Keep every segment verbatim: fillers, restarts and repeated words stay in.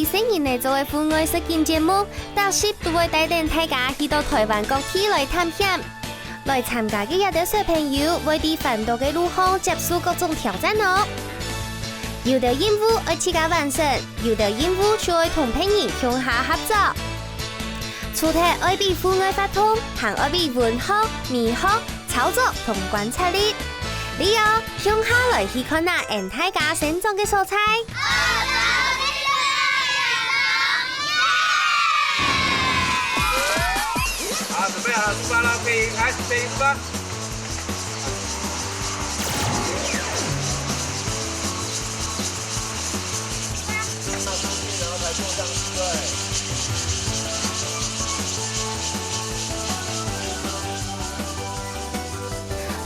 細人仔做个戶外實境節目，逐集都會帶等大家去到臺灣各地來探險。來參加个這兜小朋友會在環島个路項接受各種挑戰哦。有兜任務愛自家完成，有兜任務就愛同別人共下合作。除忒愛比戶外活動，還愛比文學、美學、 操作同觀察力。這下，共下來去看啊𫣆大家生長个所在。好，準備好，出發了，請開始，請發。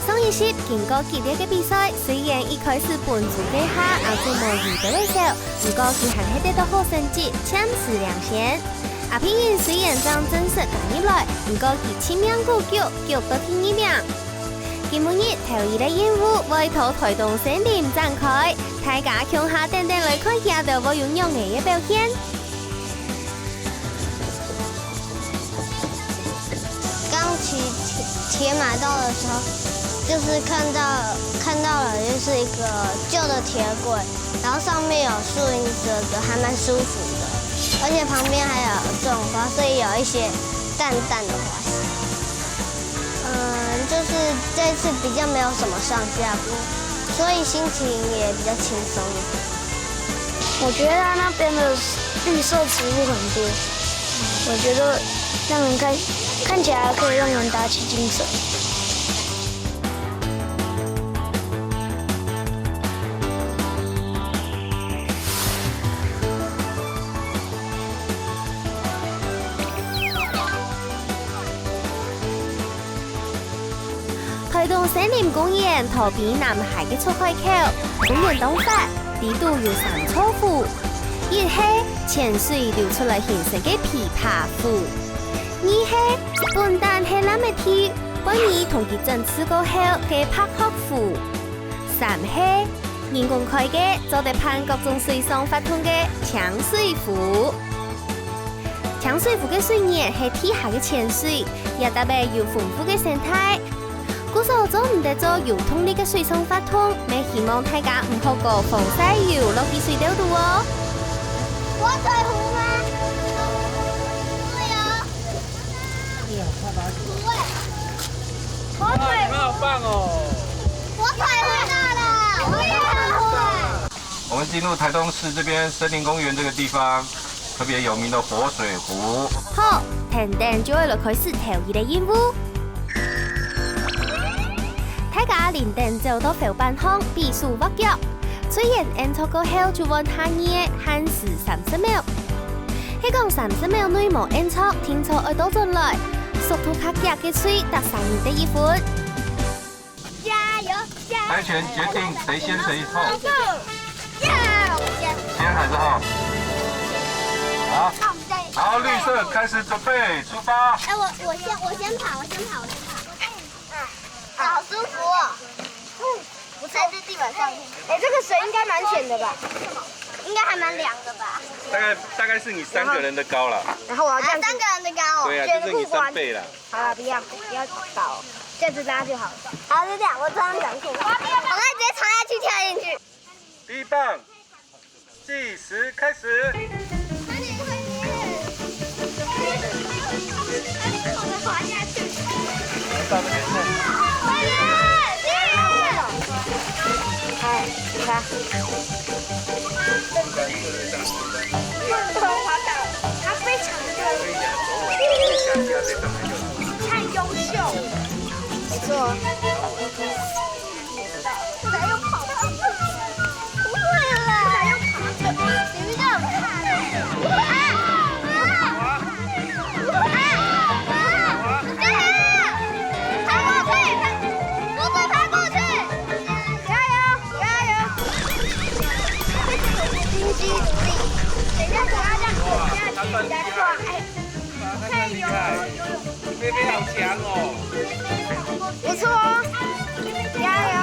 上一集經過激烈个比賽，雖然一開始分數該下阿祖無遇到个手，毋過佢還係得到好成績，暫時領先。阿平英雖然正正式加入來，毋過佢盡命搿搿，搿到第二名。 今晡日頭一个任務會在臺東森林展開，大家共下等等來看佢兜會有仰仔个表現。剛騎鐵，鐵馬道的時候，就是看到，看到了，就是一個舊的鐵軌，然後上面有樹蔭遮著，還蠻舒服的，而且旁邊還有種花，所以有一些淡淡的花香。 嗯，就是這次比較沒有什麼上下坡，所以心情也比較輕鬆一點。我覺得它那邊的綠色植物很多，我覺得讓人看，看起來可以讓人打起精神。 臺東森林公園，桃園男孩个出海口，公園當闊，裡肚有三座湖。一係泉水流出來形成个琵琶湖，二係本旦係爛个地，分你同佢整治過後个白鶴湖，三係人工開个，做得辦各種水上活動个清水湖。 清水湖个水源係地下个泉水，也搭配有豐富个生態。故所做毋得做有動力个水上活動，乜希望大家毋好過防曬油落去水兜肚哦。火腿湖嗎？對哦。湖欸。火腿湖。哇，你們好棒哦！火腿湖到了，我也很火欸。我們進入臺東市這邊森林公園這個地方， 特別有名的活水湖。好，跈等就愛來開始頭一个任務。大家輪等走到浮板項，比手畫腳。雖然按著過後就換下二个，限時三十秒。係講三十秒內無按著，定著愛倒轉來，速度較遽个隊得三人得一分。 加油，加油！猜拳決定誰先誰後。加油！先還是後？好，好，綠色開始準備出發。哎，我，我先，我先跑，我先跑，我先跑。好舒服哦。我踩在地板上。哎，這個水應該蠻淺的吧？應該還蠻涼的吧？大概，大概是你三個人的高啦。然後我要這樣子。啊，三個人的高哦。對啊，就是你三倍啦。 好了，不要，不要搞，这样子拉就好了。好，就这样，我穿短裤。我可以直接穿下去跳进去。第一棒，计时开始。快点，快点，快点，我滑下去。快点，加油！哎，你看。 滑倒，它非常的太优秀。不错。不能用跑的。不会啦。不能用跑的，你们这样看。啊！啊！啊！啊！啊！爬过去，爬，速度爬过去。加油！ 加油！金鸡独立。等一下，等一下，等一下，等一下，哎，可以游泳，游泳。菲菲好强哦。不错哦，加油！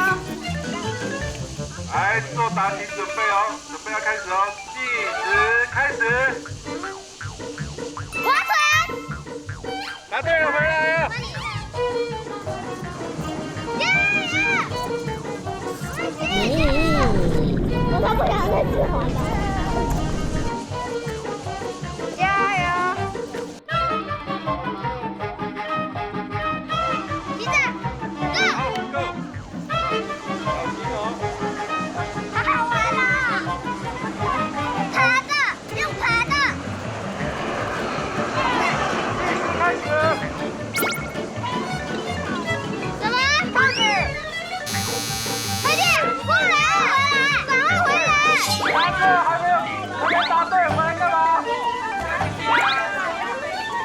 来，作答请准备哦，准备要开始哦，计时开始。加油！起来，Go！好好玩啊！爬的，用爬的。计时开始。什么？开始。 快点，过来，赶快回来！答对，还没有，还没答对，回来干嘛？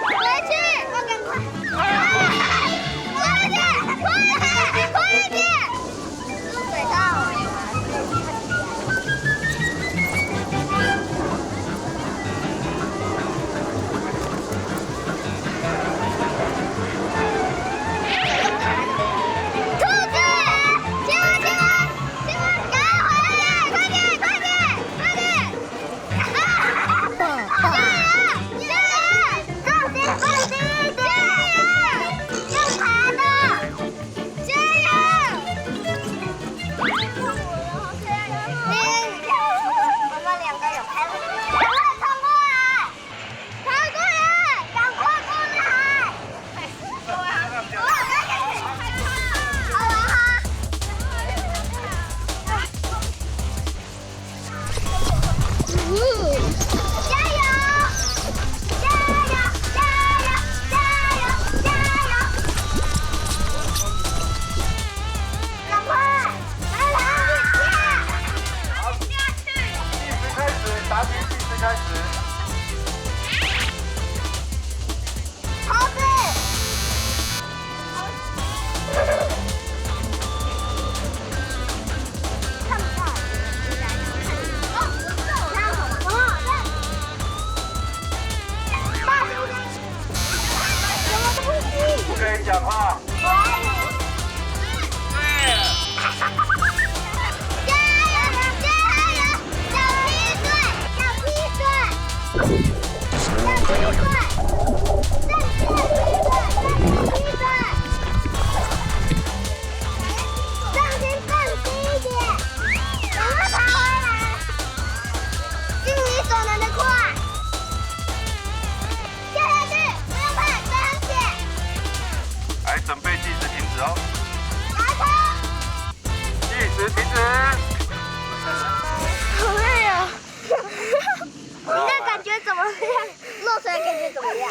回去，我赶快。快点，快点，快点！入水道。 兔子，青蛙，青蛙，青蛙，赶快回来！快点，快点，快点！啊！加油，加油！重心放低一点，加油！用爬的，加油！你，我们两个有拍，赶快冲过来！ 爬过来，赶快过来！好玩哈！加油！加油！加油！加油！加油！赶快！来，来，来！好，计时开始，答题计时开始。 猴子。不可以讲话。 加油！加油！小踢腿！小踢腿！小踢腿！正确踢腿！正确踢腿！重心放低一点！赶快爬回来！尽你所能的快！跳下去！不用怕，这样写。来，准备计时停止哦。来，冲！ 计时停止。好累哦。你那感觉怎么样？落水的感觉怎么样？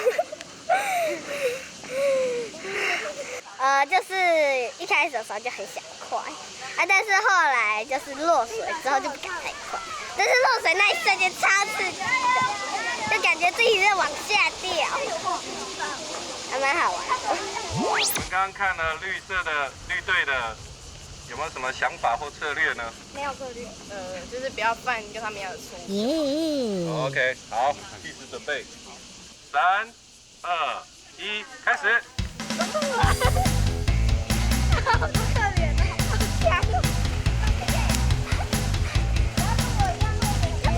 呃，就是一开始的时候就很想快，啊，但是后来就是落水之后就不敢太快，但是落水那一瞬间超刺激的，就感觉自己在往下掉，还蛮好玩的。我们刚刚看了绿色的绿队的 有没有什么想法或策略呢？没有策略，呃，就是不要犯跟他们一样的错误。耶！OK，好，计时准备，三、二、一，开始。好可怜哦。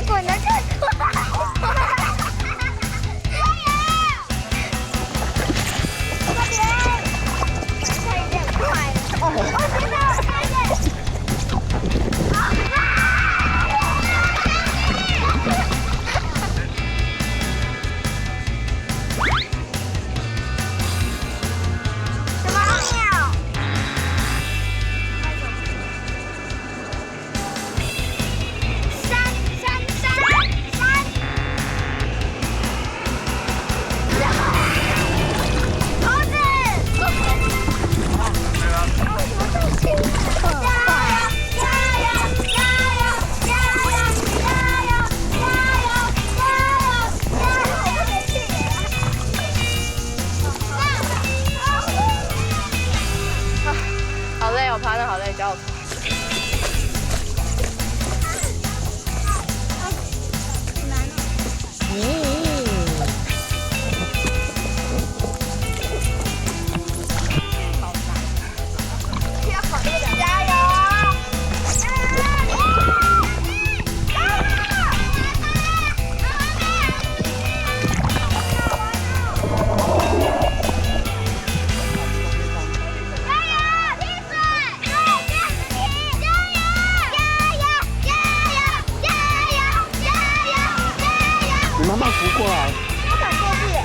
滚得更快。慢慢浮过来。我敢过去耶。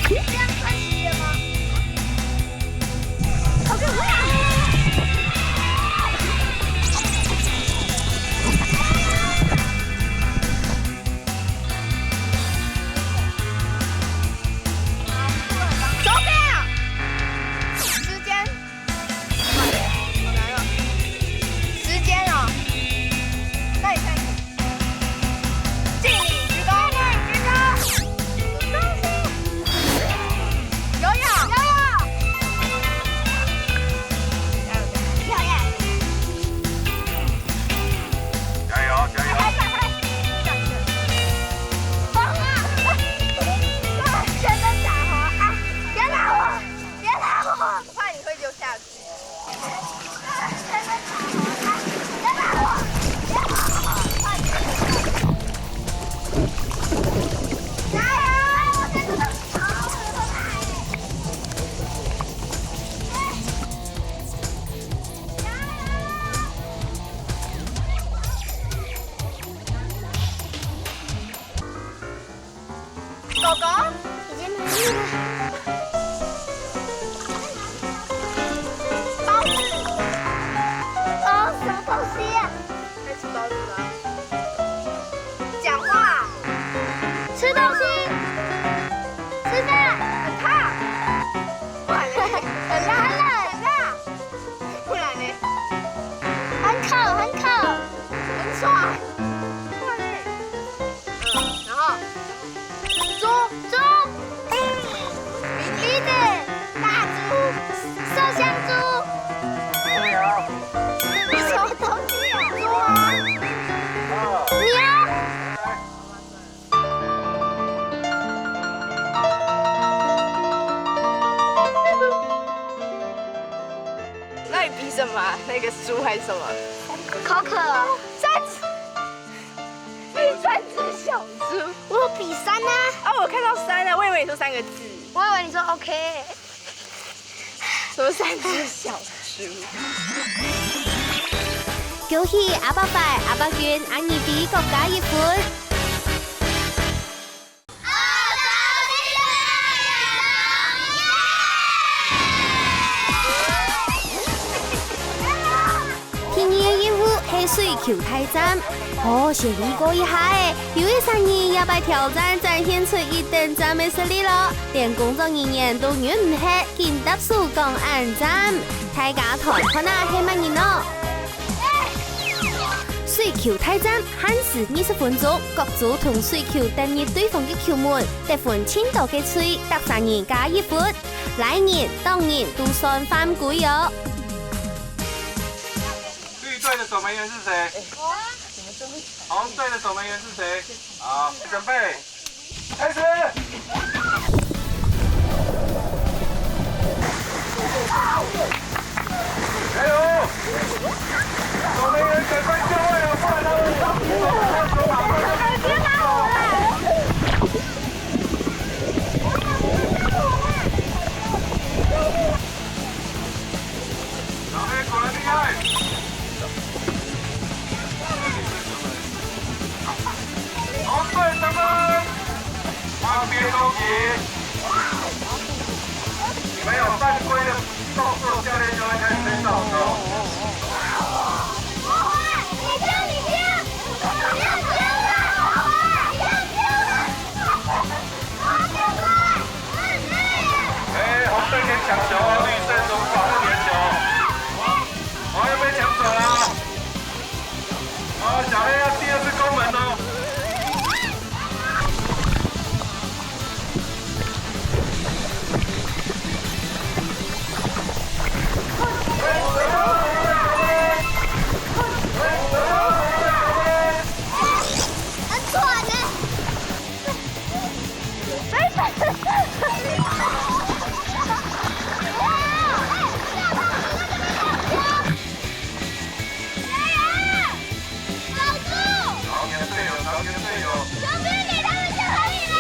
这样算低的吗？好可怕啊！走开啊！时间。 好难哦。时间哦，那你看，敬礼鞠躬。有有有有。加油加油！疯了！全都打滑啊！别打我！别打我！我怕你会溜下去。 狗狗，已经没力了。包子，哦，什么东西啊？在吃包子吗？讲话，吃东西，吃饭，很烫，不然呢？很冷，很冷，很冷。 不然呢？很渴，很渴。很喘。不然呢？嗯，然后，猪，猪，鼻子，大猪，麝香猪。什么东西啊？猪啊。牛。 那你比什么啊？那个猪还是什么？口渴哦。三只，三只小猪。我有比三啊。啊，我看到三了，我以为你说三个字。我以为你说 OK。 什么三只小猪？恭喜阿伯快、阿伯君、阿二弟各加一分。第二个任务係水球大戰。哦，先預告一下仔，由於三人這擺挑戰展現出一等讚个實力囉，連工作人員都忍毋核， 緊搭手講恁讚，大家團看啊係麼人哦？水球大戰限時二十分鐘，各組同水球彈入對方个球門，得分盡多个隊，逐儕人加一分。拉人、擋人都算犯規哦。綠隊的守門員是誰？紅隊的守門員是誰？好，準備。 開始！加油！守門員趕快就位哦，不然他們上去手上就打斷了。別打我啦！小黑果然厲害。 紅隊得分，換邊攻擊。你們有犯規的動作，教練就會開始被掃除。哎，紅隊先搶球哦，綠色組保護你的球。哦，又被搶走了。 好，小黑要第二次攻門哦。很喘呢。好，你的隊友，找你的隊友。球分給他們就可以了。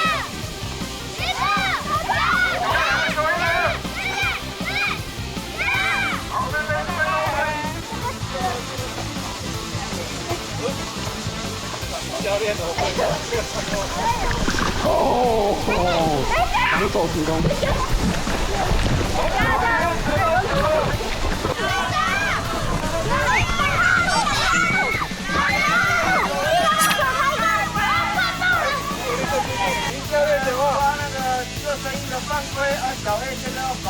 沒錯，好棒！好，再，再，再，再。教練，我會。做成功。教练讲话，那个热身衣的犯规啊，小黑现在要罚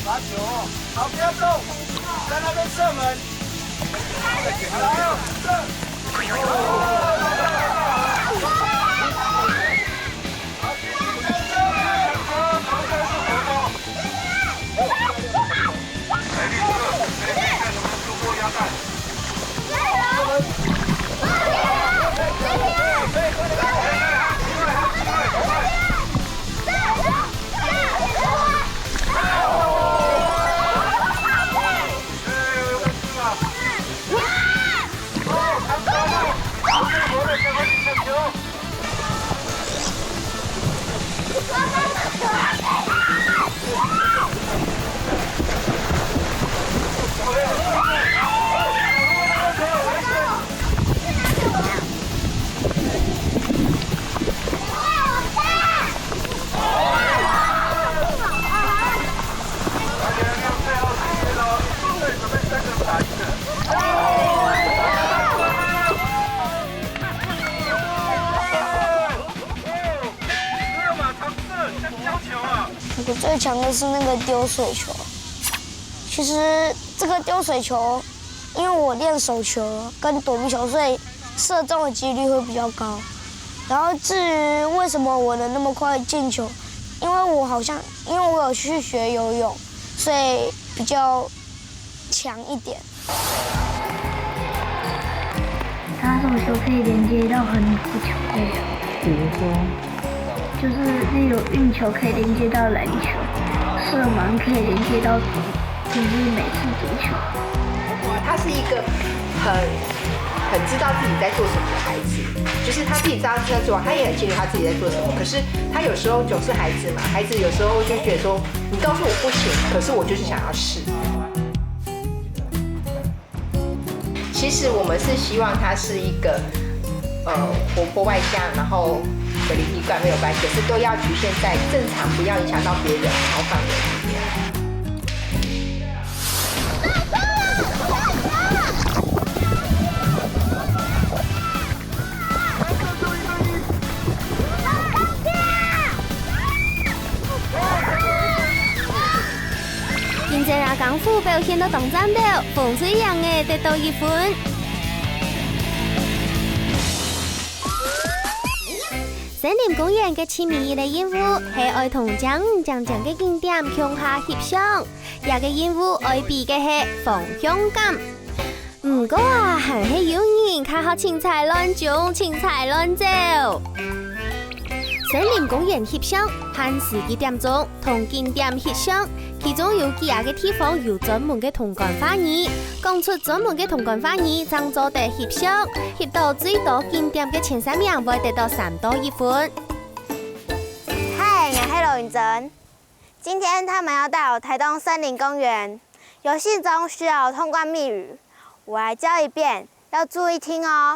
罚球哦。好，不要动，在那边射门。好，射。我最强的是那个丢水球。其实这个丢水球，因为我练手球跟躲避球，所以射中的几率会比较高。然后至于为什么我能那么快进球，因为我好像因为我有去学游泳，所以比较强一点。他手球可以连接到很多球队。比如说，就是例如运球可以连接到篮球，射门可以连接到足，就是美式足球。他是一个很很知道自己在做什么的孩子，就是他自己知道自己在做，他也很清楚他自己在做什么。可是他有时候总是孩子嘛，孩子有时候就觉得说，你告诉我不行，可是我就是想要试。其实我们是希望他是一个呃活泼外向，然后的灵体感没有关系，可是都要局限在正常，不要影响到别人，然后范围里面。今朝阿江湖表現到當讚斗，紅隊贏个得到一分。森林公園个其中一个任務係愛同靚靚靚个景點共下翕相，這个任務愛比个係方向感。毋過啊，還係有人較好凊彩亂衝、凊彩亂走。森林公園翕相限時幾點鐘， 同景點翕相，其中有幾下个地方有專門个通關話語，講出專門个通關話語正做得翕相，翕到最多景點个前三名會得到三到一分。嗨，𠊎係羅雲珍。今天他們要帶我台東森林公園，遊戲中需要通關密語，我來教一遍， 要注意聽哦。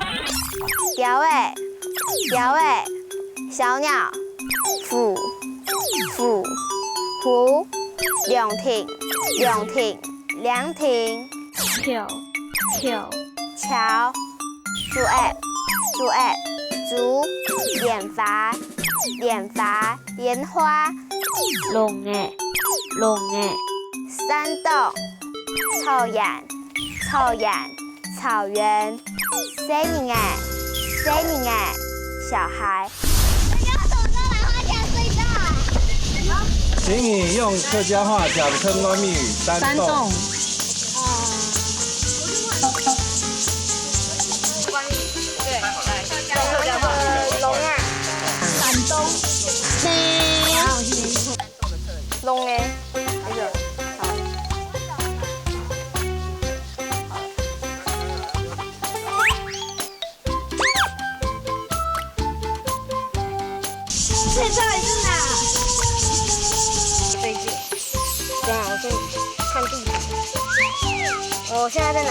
鳥仔，鳥仔，小鳥，虎，虎，虎，涼亭，涼亭，涼亭，橋，橋，橋，樹仔，樹仔，竹，蓮花，蓮花，蓮花，籠仔，籠仔，山洞，草原，草原， 草原，細人仔，細人仔，小孩。請你用客家話講通關密語：山洞。籠啊，山洞。籠仔，那個，好。 这到底是哪？最近，对啊，我先看地图。我现在在哪？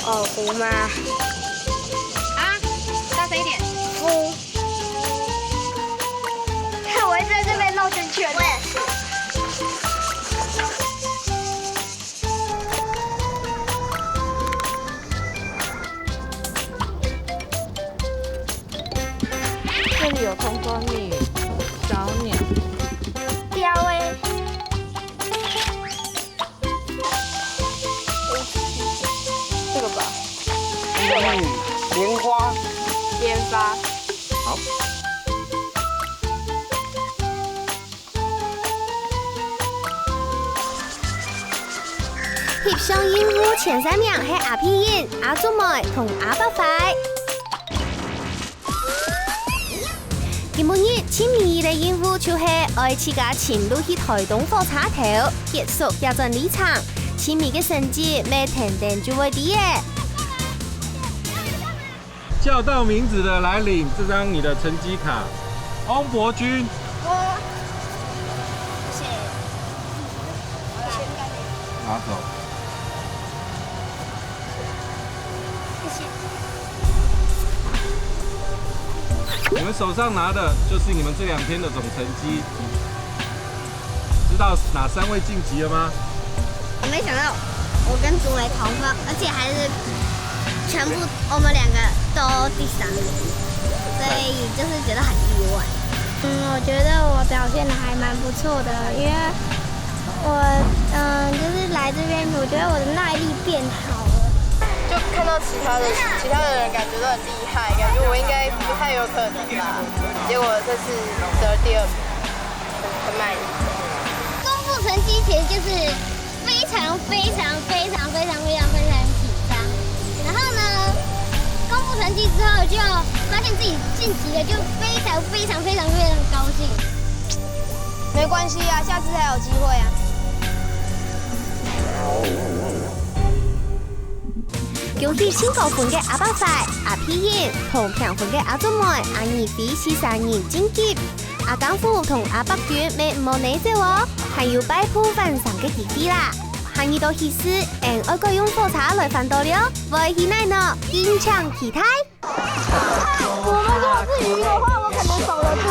哦，胡妈。啊，大声一点。胡。我一直在这边绕圈圈。我也是。这里有通关密语，小鸟。雕诶。这个吧。这个吧。嗯，棉花。棉花。好。 翕相任務前三名係阿皮人、阿竹妹同阿伯輝。今晡日盡尾一個任務就係愛自家尋路去臺東火車頭，結束這段旅程。盡尾个成績，乜跈等就會知咧。 叫到名字的來領這張你的成績卡。翁博君，我，謝謝。拿走。謝謝。你們手上拿的就是你們這兩天的總成績。 知道哪三位晉級了嗎？我沒想到我跟竹磊同分，而且還是全部我們兩個都第三名，所以就是覺得很意外。嗯，我覺得我表現得還蠻不錯的，因為我，嗯，就是來這邊，我覺得我的耐力變好了。就看到其他的，其他的人感覺都很厲害，感覺我應該不太有可能吧。結果這次得了第二名。 很滿意。公布成績前就是非常非常非常非常非常非常緊張，然後呢，公布成績之後就發現自己晉級了，就非常非常非常非常高興。沒關係啊，下次還有機會啊。恭喜盡高分个阿伯輝、阿皮人同平分个阿竹妹、阿二輝四儕人晉級。 阿江湖同阿伯君乜毋好哪走哦，還有擺渡返程个機會啦！下二到去時，𫣆愛改用火車來返到了，會去哪呢？敬請期待！我們如果是魚的話，我可能走得住。